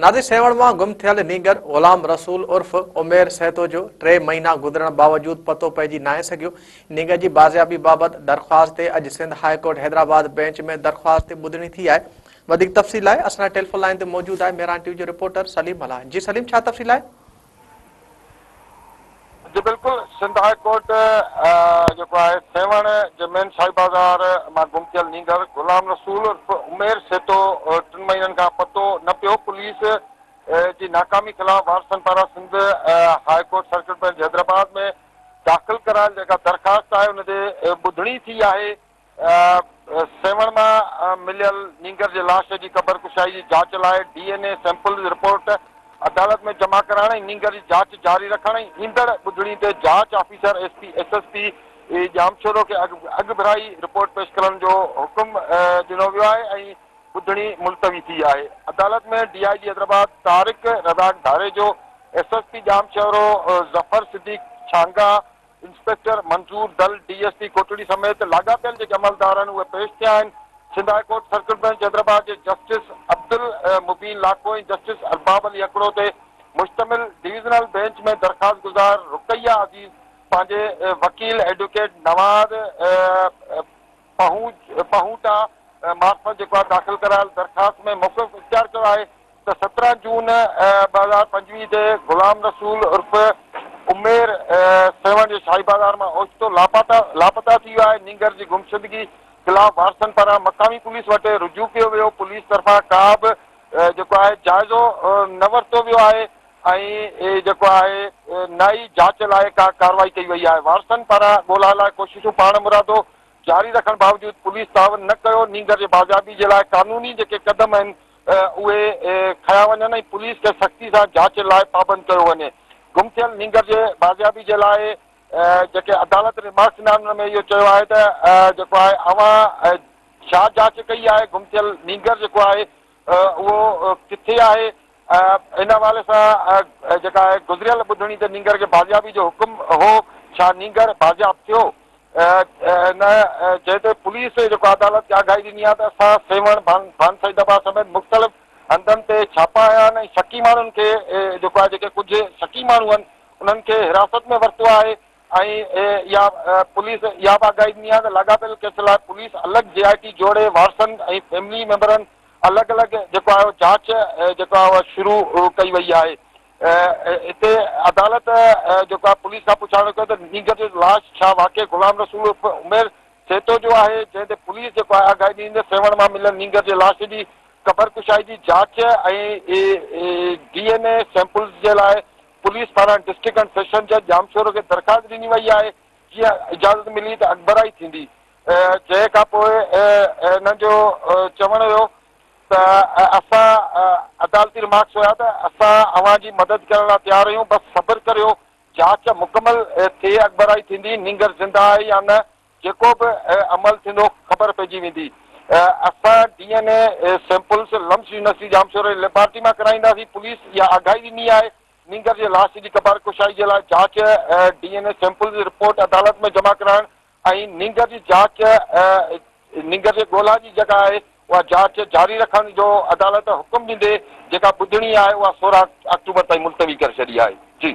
ناظرين سيوهڻ مان گم ٿيل نينگر غلام رسول عرف عمير سهتو جو ٽي مهينا گذرڻ باوجود پتو پئجي ناهي سگهيو. نينگر جي بازيابي بابت درخواست تي اڄ Sindh high court Hyderabad bench ۾ درخواست تي ٻڌڻي ٿي آهي. وڌيڪ تفصيل لاء اسان سان ٽيليفون لائين تي موجود آهي مهراڻ ٽي وي جو رپورٽر سليم ملاح. جي سليم ڇا تفصيل آهي؟ جي بلڪل سنڌ هاء ڪورٽ جيڪو آهي سيوهڻ جي مين شاهي بازار مان گم ٿيل نينگر غلام رسول عرف عمير سيتو ٽن مهينن کان پتو نه پيو پوليس جي ناڪامي خلاف وارثن پاران Sindh high court circuit bench Hyderabad ۾ داخل ڪرايل جيڪا درخواست آهي ان تي ٻڌڻي ٿي آهي سيوهڻ مان مليل نينگر جي لاش جي قبر ڪشائي جي جاچ لاء ڊي اين اي سيمپلز رپورٽ عدالت ۾ جمع ڪرائڻ ۽ نينگر جي جاچ جاري رکڻ ۽ ايندڙ ٻڌڻي تي جاچ officer S P S S P Jamshoro کي اڳڀرائي رپورٽ پيش ڪرڻ جو حڪم ڏنو ويو آهي ۽ ٻڌڻي ملتوي ٿي آهي. عدالت ۾ D I G Hyderabad Tariq Razzaq Dharejo, S S P Jamshoro Zafar Siddique Chhanga, inspector Manzoor Dal, D S P Kotri سميت لاڳاپيل جيڪي عملدار آهن اهي پيش ٿيا آهن. Sindh high court circuit bench Hyderabad جي جسٽس عبدالمبين لاکو ۽ جسٽس ارباب علي هڪڙو تي مشتمل ڊويزنل بئنچ ۾ درخواستگذار رقيه عزيز پنهنجي وڪيل ايڊووڪيٽ نواز پهونٽا معرفت جيڪو آهي داخل ڪرايل درخواست ۾ موقف اختيار ڪيو آهي ته 17 جون 2025 تي غلام رسول عرف عمير سيوهڻ جي شاهي بازار مان اوچتو لاپتا ٿي ويو آهي، نينگر جي گمشدگي خلاف وارثن پاران مقامي پوليس وٽ رجوع ڪيو ويو، پوليس طرفان ڪا به جيڪو آهي جائزو نه ورتو ويو آهي ۽ جيڪو آهي نه ئي جاچ لاء ڪا ڪارروائي ڪئي وئي آهي، وارثن پاران ڳولا لاء ڪوششون پاڻمرادو جاري رکڻ باوجود پوليس تعاون نه ڪيو، نينگر جي بازيابي جي لاء قانوني جيڪي قدم آهن اهي کنيا وڃن ۽ پوليس کي سختي سان جاچ لاء پابند ڪيو وڃي. گم ٿيل نينگر جي بازيابي جي لاء جيڪي عدالت ريمارڪس ڏنا آهن ان ۾ اهو چيو آهي ته جيڪو آهي اوهان ڇا جاچ ڪئي آهي، گم ٿيل نينگر جيڪو آهي اهو ڪٿي آهي، ان حوالي سان جيڪا آهي گذريل ٻڌڻي تي نينگر کي بازيابي جو حڪم هو، ڇا نينگر بازياب ٿيو؟ نه جنهن تي پوليس جيڪو عدالت کي آگاهي ڏني آهي ته اسان سيوهڻ، ڀان سعيد آباد سميت مختلف هنڌن تي ڇاپا هنيا آهن ۽ شڪي ماڻهن کي جيڪو آهي جيڪي ڪجهه شڪي ماڻهو آهن انهن کي حراست ۾ ورتو آهي ۽ اها پوليس اها به آگاهي ڏني آهي ته لاڳاپيل ڪيس لاء پوليس الڳ جي آء ٽي جوڙي وارثن ۽ فيملي ميمبرن الڳ الڳ جيڪو آهي جاچ جيڪو آهي شروع ڪئي وئي آهي. اتي عدالت جيڪو آهي پوليس کان پڇاڻو ڪيو ته نينگر جو لاش ڇا واقعي غلام رسول عرف عمير سهتو جو آهي جنهن تي پوليس جيڪو آهي آگاهي ڏني ته سيوهڻ مان مليل نينگر جي لاش جي قبر ڪشائي جي جاچ ۽ ڊي اين اي سيمپلز جي لاء پوليس پاران ڊسٽرڪٽ اينڊ سيشن جج ڄامشورو کي درخواست ڏني وئي آهي جيئن اجازت ملي ته اڳڀرائي ٿيندي جنهن کانپوء انهن جو چوڻ هيو ته اسان عدالتي رمارڪس هيا ته اسان اوهان جي مدد ڪرڻ لاء تيار آهيون بس صبر ڪريو جاچ مڪمل ٿئي اڳڀرائي ٿيندي نينگر زنده آهي يا نه جيڪو به عمل ٿيندو خبر پئجي ويندي اسان D N A samples LUMHS university Jamshoro جي ليبارٽري مان ڪرائينداسين پوليس اها آگاهي ڏني آهي نينگر جي لاش جي قبر ڪشائي جي لاء جاچ ڊي اين اي سيمپلز جي رپورٽ عدالت ۾ جمع ڪرائڻ ۽ نينگر جي جاچ نينگر جي ڳولا جي جيڪا آهي اها جاچ جاري رکڻ جو عدالت حڪم ڏيندي جيڪا ٻڌڻي آهي اها 16 آڪٽوبر تائين ملتوي ڪري ڇڏي آهي. جي.